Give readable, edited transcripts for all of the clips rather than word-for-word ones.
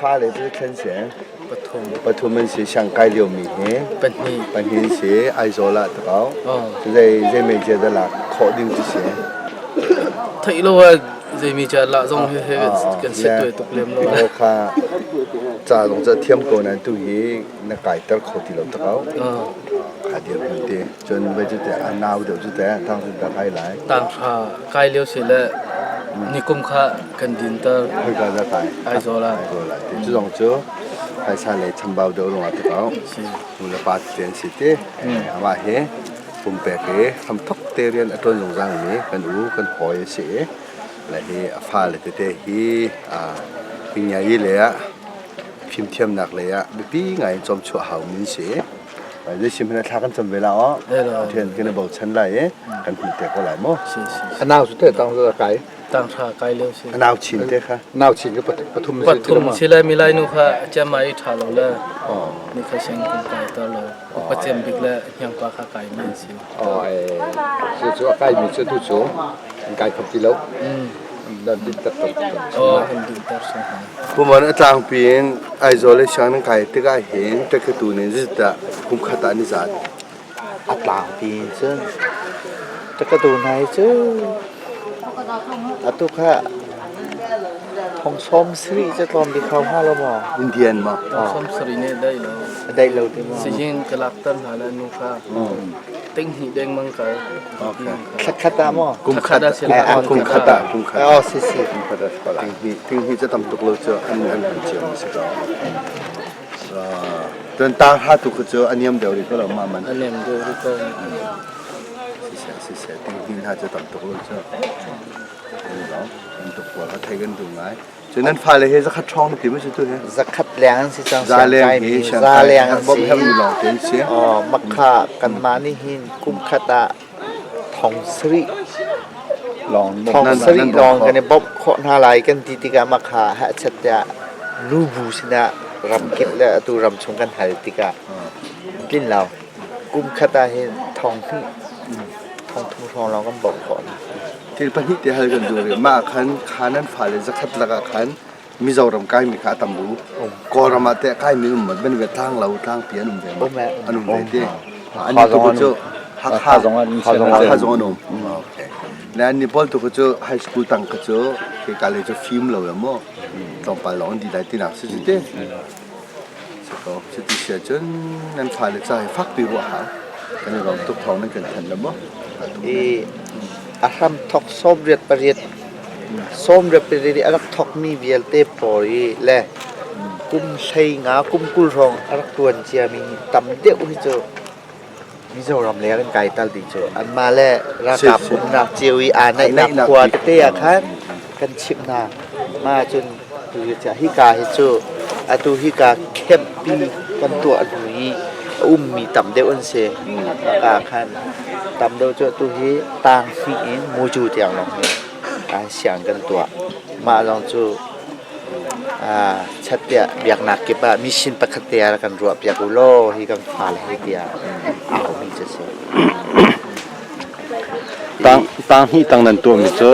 Fale cu thlen si. Pathum. Pathum an si siang kai lio mi hi. Pahnih. Pahnih si Aizawl ah takau. Zei zei mei dah lak khawh ding cu si. Theih lo ah zei mi cha la zong hi he kan set tuai tuk lem lo. Aw kha ca zong ca thiam ko nan tu hi na kai ter kho ti lo takau. Kha dir hun te cun vai cu te a nau deuh cu te tang cu ta kai lai. Tang hra kai lio si le nikum kha kan din ter. Khoika dah kai? Aizawl ah. Aizawl ah. Cu zong cu phaisa lei chambau deuh ruangah takau. Nu le pa te an si te. Amah hi pumpek i hramthok te rian a ṭuan zungzal mi kan u kan hawi a si i le hi a fale tete hi Pingyai lei ah fimthiamnak lei ah biapi ngai in cawmchuah hau mi an si. Zei sim hin thla kan cam ve la aw. Pathian kan i bochan lai i kan hmuh te ko lai mu. A nau cu te tang za kai. Tang hra kai lio si. A nau chin te kha. Nau chin ka pathum pathum si le milai nu kha cema i ṭha lo le ni kha siang kan kai tar lo. Upa cem bik le hniangpa kha kai mi an si. Cu cu a kai mi cu tu cu an kai kho ti lo. Nan din ter tuk. Oh, kan din ter sung hna. Puman a tlangpi in Aizawl le siang nan kai tikah hin ṭekatu nih zeidah kum khat ah an i zat? A tlangpi in cun ṭekatu hna hi cu atu kha thong sawm sarih cu tlawm bik kho hnga lo maw? Indian maw? Thong sawm sarih nih daih lo. A daih lo ti maw? Sizing ka lakter hna le nu kha ting hnih dengmang kal. Thla khat ah maw? Kum khat ah kum khat ah kum khat. Oh si si. Kum khat ah ting hnih ting hnih cu tam tuk lo cu an an an cio mi si ko. Cun tang hra tu cu a niam deuh rih ko lo ma man. A niam deuh rih ko. Siseh siseh ting hnih hna cu tam tuk lo cu. Tam tuk pawl kha thei kan duh ngai. Cun nan fale he zakhat ṭhawng na ti maw cu tu he? Zakhat leng an si cang. Za leng hi za leng an bawmh si. herhmi lawng te an si. Oh, makha kanmah nih hin kum khat ah thong sarih lawng thong sarih lawng kan i bawmh khawh hna lai kan ti tikah makha hachat tiah nubu sinah ramkip le atu ram chung kan hal tikah tlin lo kum khat ah hin thong hnih thong thum hrawng lawng kan bawmh khawh hna. Thil pahnih te hal kan duh rih. Mah khan kha nan fale zakhat lakah khan Mizoram kaimi kha a tam u. Kawlram ah teh kaimi um ban ve tlang lo tlangpi an um ve ma? An um ve te. An tu cu Hakha zong an Hakha zong an um. Okay. Le an ni pawl tu cu high school tang ka cu ke ka le cu fim lo ya mo. Tlawmpal lawng an di lai tinak si si te. Si ko. Si ti sia cun nan fale ca hi fakpi ruah hau. Kan i lawm tuk thawng nan kan thanh le mo. I a hram thok 98 98 i a rak thokmi vialte pawl i le kum 15 kum 20 hrawng a rak ṭuan ciami tam deuh hi cu Mizoram lei ah kan kai tal dih cu. Anmah le ralkap umnak cio i aa naihnak khua tete ah khan kan chimh hna. Mah ahcun tu hi hika hi cu atu hika camp pi kan tuah hnu i a ummi tam deuh an si. Hika khan tam deuh cu atu hi tang hnih in mucu tiang lawng hi siang kan tuah. Mah lawng cu chat tiah biaknak kip ah mission pakhat te ah kan ruah piak u law hi kan fale hi tiah aumi cu si. Tang tang hnih tang nan tuahmi cu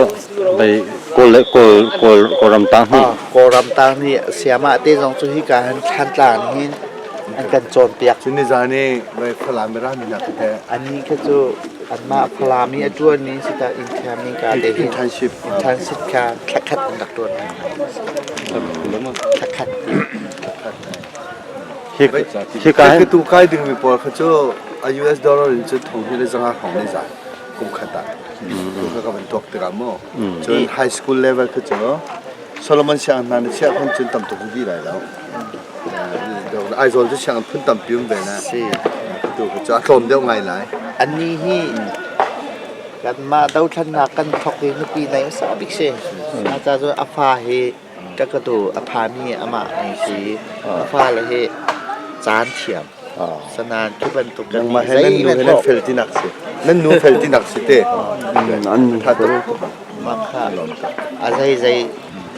bei Kawl le Kawl Kawl Kawlram tang hnih. Kawlram tang hnih siamah te zong cu hika hin Thantlang hin an kan cawnpiak. Cun nizan i vai Falam i rami nak te. Annih kha cu anmah Falam i a ṭuanmi sita inthiami ka te hin internship internship kha thla khat an rak ṭuan. Thla khat. Hika hin tu kai dingmi pawl kha cu a US dollar in cun thong hi le zanga hrawng ne za kum khat ah tu kha ka van tuak tikah mu cun high school level kha cu Solomon siang hna na chiah khon cun tam tuk di lai lo Aizawl cu siang phun tampi um ve na tu kha cu a tlawm deuh ngai lai Anni hi kanmah dothlannak kan thok i nupi nei hmasa bik si. Aca cu a fa hi kakatu a phami amah an si. A fale hi caan thiam. Sanan khi bantuk kan Nangmah he nan nu he nan fel tinak si. Nan nu fel tinak si te. An Tha tuk. Makha a zei zei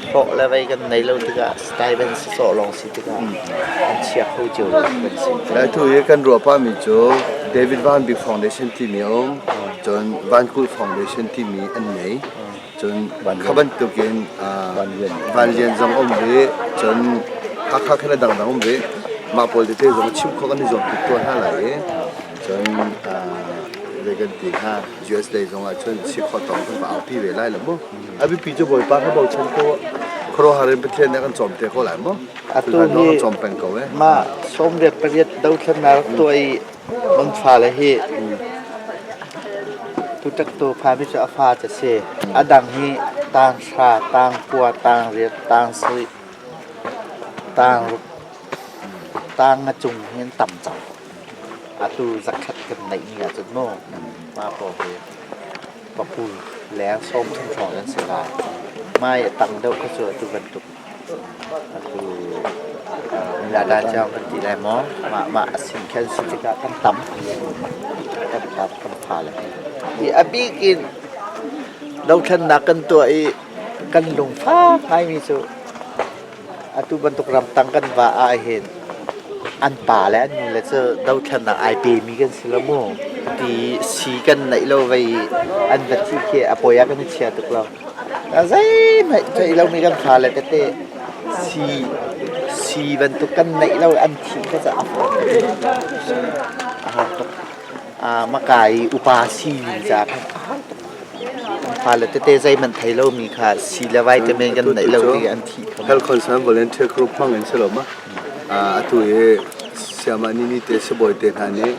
hlawh le vei kan nei lo tikah stipend si sawh lawng si tikah an chia kho cio lo kan si. Lai tu hi kan ruah pahmi cu David Van Bik Foundation timi a um. Cun Van Kulh Foundation timi an nei. Cun kha bantukin Van Lian zong um ve. Cun Hakha khan a dangdang um ve. Mah pawl tete zong chim khawh kan i zuam tuk tuah hna lai i cun zei kan ti hnga US lei zong ah cun si khawh tawk kan va aupi ve lai lo mu. A biapi cu Bawipa kha bochan ko khuaruahhar in Pathian nih a kan cawm te ko lai mu. Atu hi cawm peng ko eh. Mah 18 dothlennak rak tuah i mang fale hi tuṭaktu fami cu a fa cu a si. A dang hi tang hra, tang kua, tang riat, tang sarih, tang ruk, tang nga cung hi an tam cang. Atu zakhat kan neihmi ahcun mu mah pawl hi pakul leng 30 hrawng an si lai. Mai a tang deuh kha cu atu bantuk Atu milada cio kan ti lai maw? Mah mah a sin khan si tikah kan tam. Kan tam kan pha le. Hi a bik in dothlennak kan tuah i kan lungfak ngaimi cu atu bantuk ramtang kan va ah hin an pa le an nu le cu dothlennak ai pemi kan si lo mu ti si kan neih lo vei an va thi khi a poi ah kan i chia tuk lo. Zeihmanh theih lomi kan fale tete sii bantuk kan neih lo an thih kha cu a a har tuk. Maka i upa sii ca khan a har tuk. Fale tete zeihmanh thei lomi kha sii le vitamin kan neih lo ti an thih kha. Health Concern Volunteer Group hmang in si lo ma? Atu hi siamah nini te sibawi te hna nih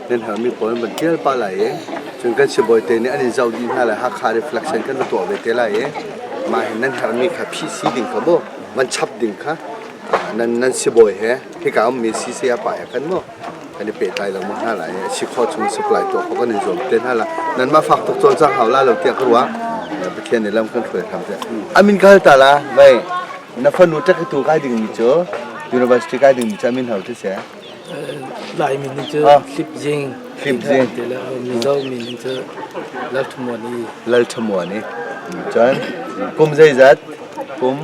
nan herhmi pawl an van tial pah lai i cun kan sibawi te nih an in zoh dih hna lai Hakha reflection kan va tuah ve te lai i mah hin nan herhmi kha phihsi ding kha mu van chap ding kha nan nan sibawi he hika ummi CCA pa he khan mu kan i pehtlai lo hna lai i si khawh chung supply tuah khawh kan in zuam te hna la nanmah fak tuk cawlcang hau la lo tiah ka ruah Pathian nih lam kan hruai hram seh amin ka hal ta la vai na fanu ṭakitu kai dingmi cu university kai dingmi cu amin hau ti seh Laimi nih cu Hlipzing Hlipzing ti le Mizo mi nih cu Lalṭhamuani. Lalṭhamuani. Cun kum zeizat? Kum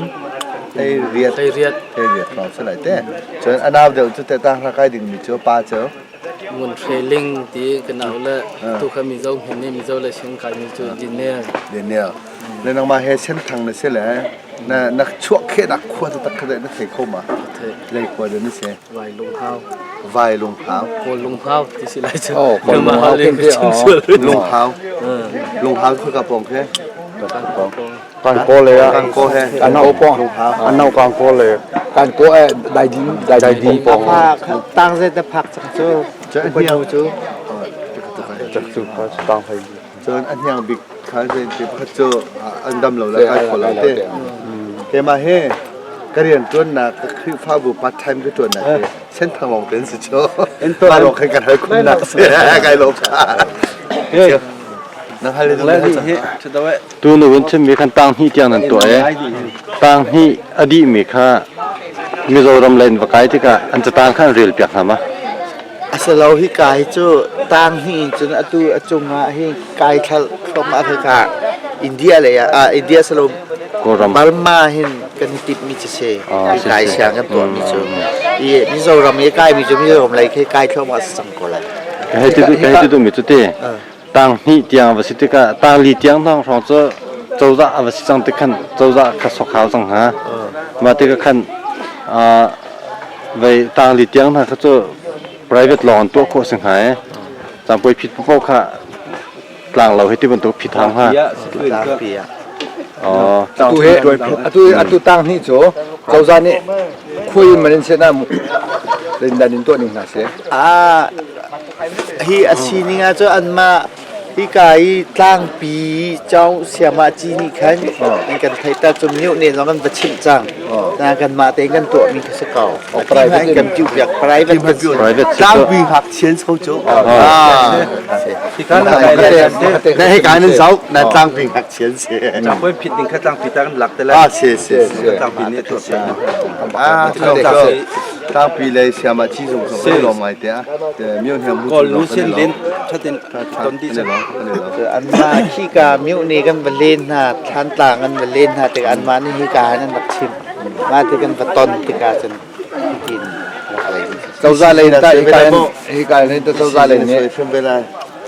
18. 18. 18 hrawng si lai te. Cun a nau deuh cu teh kai dingmi cu pa cu Ngun Hre Ling ti ka nau le tu kha Mizo hmin nih Mizo le Sing kai mi cu Daniel. Daniel. Le nangmah he senthang na si le na na chuah khehnak khua cu tak kha na thei kho ma? Thei. Lei khua de na si. Vai lunghau. Vai lunghau. Kawl lunghau ti si lai cu. Oh, kawl lunghau kin ti. Lunghau. Lunghau khu ka pong khe. Kan ko le Kan ko he. An nau pong. An nau kan ko le. Kan ko e dai din dai din pong. Tang zet na phak cang cu. Cu cu. Cak cu pa tang phai. Cun a hniang bik kha zei ti pakhat cu an dam lo le kai kho lo te. Keimah he ka rian ṭuannak ka Khrihfabu part time ka ṭuannak hi senthang lawng te an si cu. Mah lawng khan kan hal khunnak si kai lawm. Nang hal le dum Tu nu in chimmi khan tang hnih tiang nan tuah i tang hnih a dihmi kha Mizoram lei in va kai tikah an catang kha an rel piak hna ma? Asilo hika hi cu tang hnih in cun atu a cungah hi kai thal thluahmah hika India lei ah India silo Kawlram Burma hin kan i timhmi cu si kai siang kan tuahmi cu i Mizoram i kaimi cu Mizoram lei khi kai thluahmah si cang ko lai. Ka hei ti ka hei ti duhmi cu ti tang hnih tiang va si tikah tang li tiang hrawng hrawng cu cozah a va si cang tik khan cozah kha sok hau cang hna. Mah tikah khan vei tang li tiang hna kha cu private lawng an tuah khawh si hnga i cangpuai phit paoh kha tlang lo hi ti bantuk phit hau hnga. Oh. Atu he atu atu tang hnih cu cozah nih khui man in sena rindan in tuah ning hna si. Ah hi a sining ah cu anmah hika i tlangpi cau siamah ci nih khan an kan theihter cu mioh ne zong kan va chimh cang. Na kanmah tein kan tuahmi kha si ko. Private kan piu piak private kan si. Private si cu. Tlangpi ngakchia so cu. Na hika nan zoh na tlangpi ngakchia si. Cangpui phit ding kha tlangpi ta kan lak te lai. Ah si si. Tlangpi nih a tuah piak. Ah tlangpi lei siamah ci zung zong lawm ngai te ah. Myo hniang bu Kawl lu sin din thatin ton di cang. Anmah khika mioh nih kan va len hna, Thlantlang kan va len hna tikah anmah nih hika hin an rak chim. Mah ti kan va ton tikah cun hitin rak lei. Cozah lei ta hika in hika in ta cozah lei nih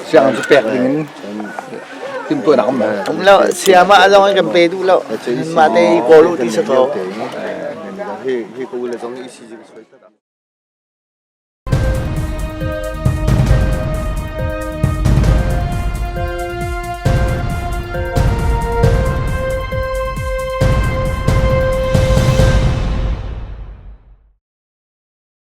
sianginn cu pek ding in timhtuahnak um Um lo, siamah zong an kan pe duh lo. Mah te i kawl u ti si ko. Hi hi ka u le zong ECG ka suai ta.